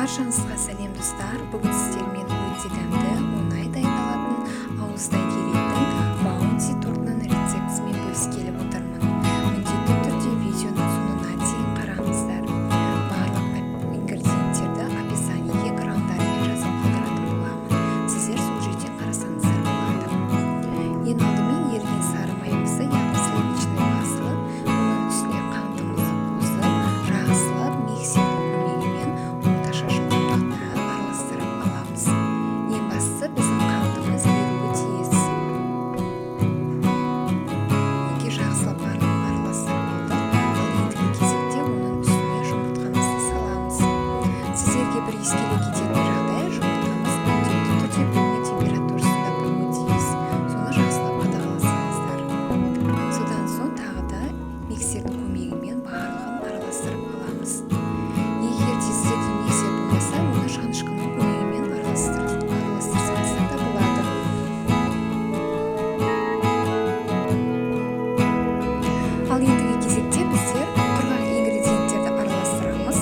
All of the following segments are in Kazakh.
Баршаңызға сәлем, достар! Бүгін сіздермен өте дәмді, оңай дайындалатын, ауызда еритін баунти тортының рецептісімен бөліскелі отырмын. Міндетті түрде видеоның соңына дейін қараңыздар. Барлық ингредиенттерді описаниеге граммдарымен жазып қалдыратын боламын, сіздер сол жерден қарасаңыздар болады. Ең алдымен еріген сары майымызды, яғни сливочное масло, оның үстіне қантымызды қосып, жақсылап миксердің көмегімен орташа жылдамдықта араластырып аламыз. Ең бастысы, біздің қантымыз еруі тиіс. Мінекей, жақсылап барлығын араластырып алдық. Ал ендігі кезекте оның үстіне жұмыртқамызды саламыз. Сіздерге бір ескере кететін жағдай: жұмыртқамыз міндетті түрде бөлме температурасында болуы тиіс, соны жақсылап қадағаласаңыздар. Содан соң тағы да миксердің көмегімен барлығын араластырып аламыз. Егер де сіздерде миксер болмаса, оны шанышқының көмегімен араластырсаңыздар да болады. Ал ендігі кезекте біздер құрғақ ингредиенттерді араластырамыз.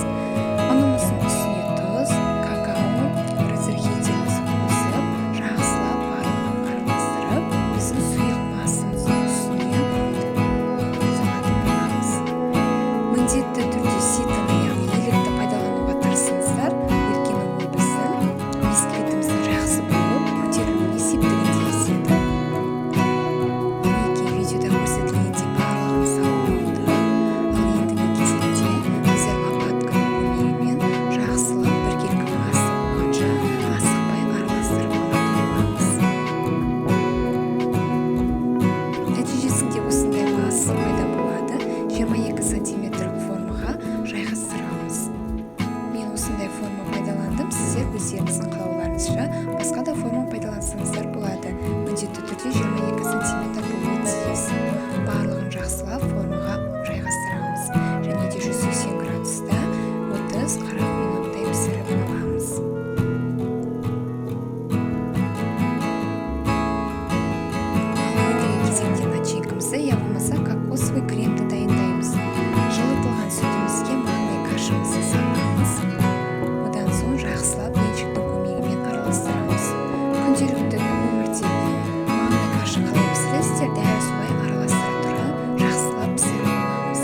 Ұнымыздың үстіне тұз, какао, разрыхлительімізді қосып, жақсылап барлығын араластырып, біздің сұйық массамыздың үстіне салатын боламыз. Міндетті түрде ситоны, яғни елікті пайдалануға тырысыңыздар, өйткені ол біздің бисквитіміздің жақсы болып көтерілуіне септігін тигізеді. Мінекей, видеода көрсетілгендей барлығын салып алдық. Ал ендігі кезекте біздер лопатканың көмегімен жақсылап біркелкі масса болғанша асықпай араластырып алатын боламыз. Нәтижесінде осындай масса пайда болады. 22 сантиметрлік формаға жайғастырамыз. Мен осындай форма пайдаландым, сіздер өздеріңіздің қалауларыңызша басқа да форма пайдалансаңыздар болады. Міндетті түрде 22 сантиметр болуы тиіс. Барлығын жақсылап формаға жайғастырамыз және де 180 градуста 30-40 минуттай пісіріп аламыз. Ал ендігі кезекте начинкамызды, я болмаса кокосовый кремді дайындаймыз. Жылытылған сүтімізге манный кашамызды саламыз. Одан соң жақсылап венчиктің көмегімен араластырамыз. Күнделікті өмірде манный каша қалай пісіресіздер, дәл солай араластыра тұра жақсылап пісіріп аламыз.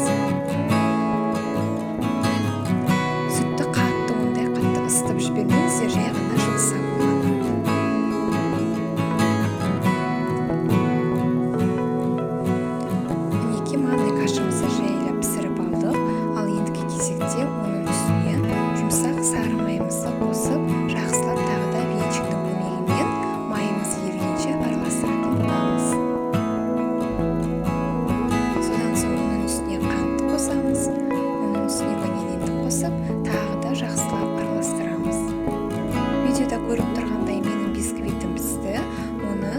Сүтті қатты, ондай қатты ысытып жібермеңіздер, жай ғана жылыса болғаны. Мінекей, манный кашамызды жайлап пісіріп алдық. Ал ендігі кезекте оның үстіне жұмсақ сары майымызды қосып, жақсылап тағы да венчиктің көмегімен майымыз ерігенше араластыратын боламыз. Содан соң оның үстіне қантты қосамыз, оның үстіне ванилинді қосып, тағы да жақсылап араластырамыз. Видеода көріп тұрғандай, менің бисквитім пісті. Оны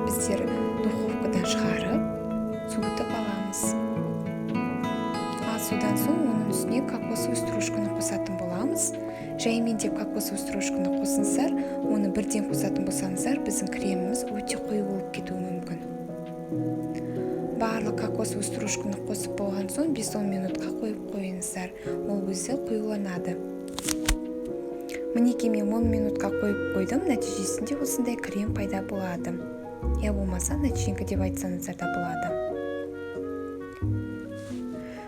біздер духовкадан шығарып, суытып аламыз. Ал содан соң оның үстіне кокосовый стружканы қосатын боламыз. Жаймен деп кокосовый стружканы қосыңыздар, оны бірден қосатын болсаңыздар, біздің креміміз өте қою болып кетуі мүмкін. Барлық кокосовый стружканы қосып болған соң 5-10 минутқа қойып қойыңыздар, ол өзі қоюланады. Мінекей, мен 10 минутқа қойып қойдым, нәтижесінде осындай крем пайда болады, я болмаса начинка деп айтсаңыздар да болады.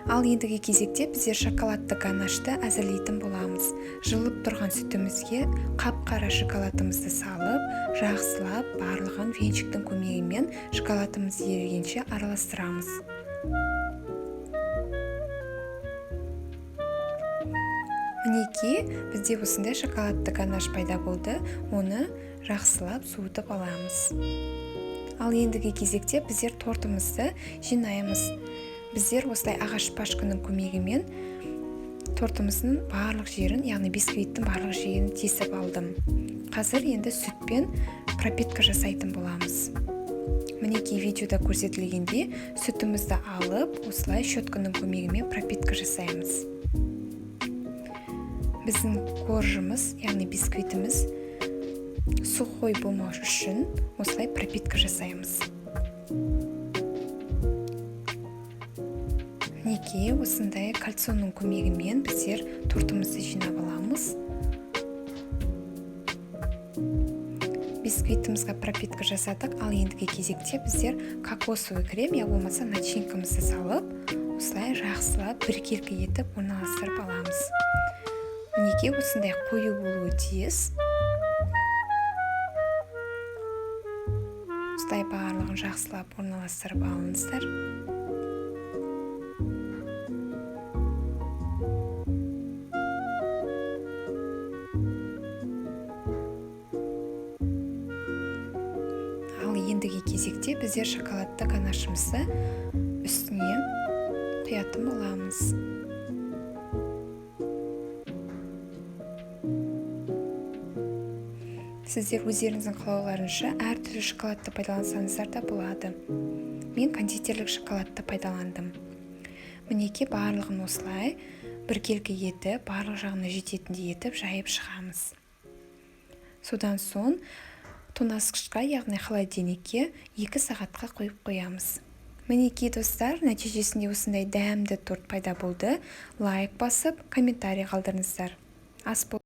Ал ендігі кезекте біздер шоколадты ганашты әзірлейтін боламыз. Жылып тұрған сүтімізге қап-қара шоколадымызды салып, жақсылап барлығын венчиктің көмегімен шоколадымыз ерігенше араластырамыз. Мінекей, бізде осындай шоколадты ганаш пайда болды. Оны жақсылап суытып аламыз. Ал ендігі кезекте біздер тортымызды жинаймыз. Біздер осылай ағаш шпажканың көмегімен тортымыздың барлық жерін, яғни бисквиттің барлық жерін тесіп алдым. Қазір енді сүтпен пропитка жасайтын боламыз. Мінекей, видеода көрсетілгендей сүтімізді алып, осылай щетканың көмегімен пропитка жасаймыз. Біздің коржымыз, яғни бисквитіміз сухой болмау үшін осылай пропитка жасаймыз. Мінекей, осындай кольцоның көмегімен біздер тортымызды жинап аламыз. Бисквитімізге пропитка жасадық, ал ендігі кезекте біздер кокосовый крем я болмаса начинкамызды салып, осылай жақсылап біркелкі етіп орналастырып аламыз. Мінекей, осындай қою болуы тиіс. Осылай барлығын жақсылап орналастырып алыңыздар. Ал ендігі кезекте біздер шоколадты ганашымызды үстіне құятын боламыз. Сіздер өздеріңіздің қалауларынша әртүрлі шоколадты пайдалансаңыздар да болады. Мен кондитерлік шоколадты пайдаландым. Мінекей, барлығын осылай біркелкі етіп, барлық жағына жететіндей етіп жайып шығамыз. Содан соң тоңазытқышқа, яғни холодильникке 2 сағатқа қойып қоямыз. Мінекей, достар, нәтижесінде осындай дәмді торт пайда болды. Лайк басып, комментарий қалдырыңыздар. Ас.